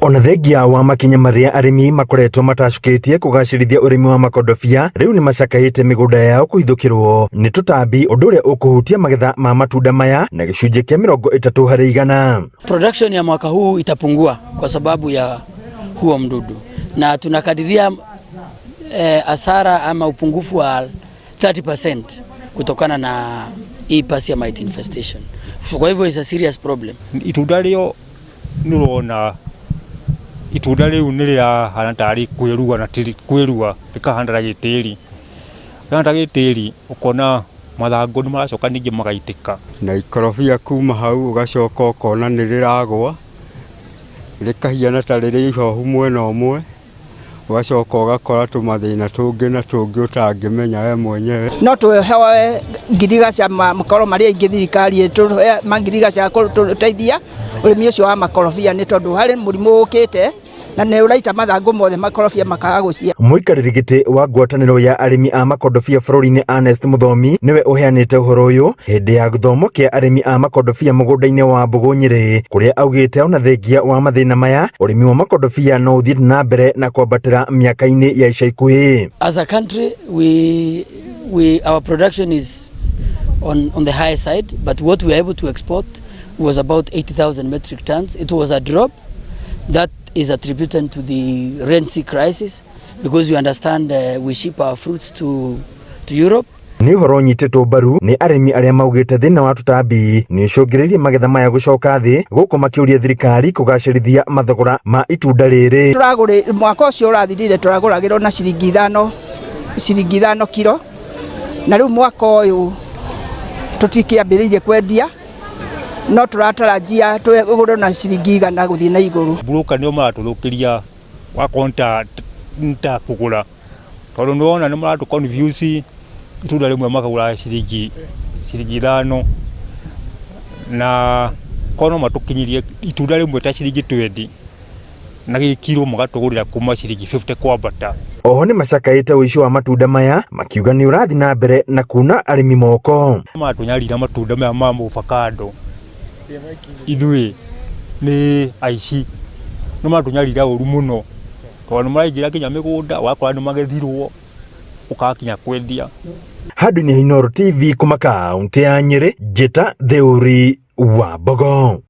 Ona thengia wa makinya marĩa arĩmi makoretwo matacũkĩtie kũgacĩrithia ũrĩmi wa makondobia, rĩu nĩ macakaĩte mĩgũnda yao kũhithũkĩrwo nĩ tũtambi, ũndũ ũrĩa ũkũhutia magetha ma matunda maya na gĩcunjĩ kĩa 30%. Production ya mwaka huu itapungua kwa sababu ya huo mdudu na tunakadiria hasara ama upungufu wa 30% kutokana na hii Persea mite infestation. Kwa hivyo is a serious problem. Itunda rĩo nĩũrona itunda rĩu nĩ rĩrahana tarĩ kwĩrua na ti kwĩrua, rĩkahana ta gĩtĩri. Rĩahana ta gĩtĩri ũkona mathangũ nĩ maracoka ningĩ magaitĩka. Na ikorobia kuma hau ũgacoka ũkona nĩ rĩragwa, rĩkahiana ta rĩrĩ ihohu mwena ũmwe, ũgacoka ũgakora tũmathĩna tũngĩ na tũngĩ ũtangĩmenya we mwenyewe. No tũhewe ngirigaca makorwo marĩ aingĩ, thirikari ĩtũhe mangirigaca gũtũteithia ũrĩmi ũcio wa makorobia, nĩ tondũ harĩ mũrimũ ũkĩte na nĩ ũraita mathangũ mothe, makorobia makaga gũciara. Mũikarĩri gĩtĩ wa ngwatanĩro ya arĩmi a makondobia bũrũri-inĩ Ernest Mũthomi nĩwe ũheanĩte ũhoro ũyũ hĩndĩ ya gĩthomo kĩa arĩmi a makondobia mũgũnda-inĩ wa Mbũgũ Nyĩrĩ, kũrĩa augĩte ona thengia wa mathĩna maya, ũrĩmi wa makondobia no ũthiĩte na mbere na kwambatĩra mĩaka-inĩ ya ica ikuhĩ. As a country, we our production is on the high side, but what we are able to export was about 80,000 metric tons. It was a drop that is attributed to the Red Sea crisis, because you understand we ship our fruits to Europe. Nĩ ũhoro ũnyitĩtwo mbaru nĩ arĩmi arĩa maugĩte thĩna wa tũtambi nĩ ũcũngĩrĩirie magetha maya gũcoka thĩ, gũkũ makĩũria thirikari kũgacĩrithia mathogora ma itunda rĩrĩ. Tũragũrĩ mwaka ũcio ũrathirire tũragũragĩrwo na ciringi 5, ciringi 5 kiro, na rĩu mwaka ũyũ tũtikĩambĩrĩirie kwendia, no tũratarajia tũgũrwo na ciringi 100 gũthiĩ na igũrũ. Broker nĩo maratũthũkĩria wakorwo nĩ ta kũgũra, tondũ nĩwona nĩ maratũ confuse, itunda rĩmwe makagũra ciringi 5, na korwo no matũkinyirie itunda rĩmwe ta ciringi 20, na gĩkiro magatũgũrĩra kuma ciringi 50 kwambata. Oho nĩ macakaĩte ũici wa matunda maya, makiuga nĩ ũrathiĩ na mbere na kuna arĩmi moko. Maratũnyarira matunda maya ma avocado, ithuĩ nĩ aici, nĩ maratũnyarira ũru mũno, tondũ nĩ maraingĩra nginya mĩgũnda, ũgakora nĩ magethirwo ũkakinya kwendia. Handũ-inĩ ha Inooro TV kuma kaũntĩ ya Nyĩrĩ, Njĩta Theuri wa Mbogo.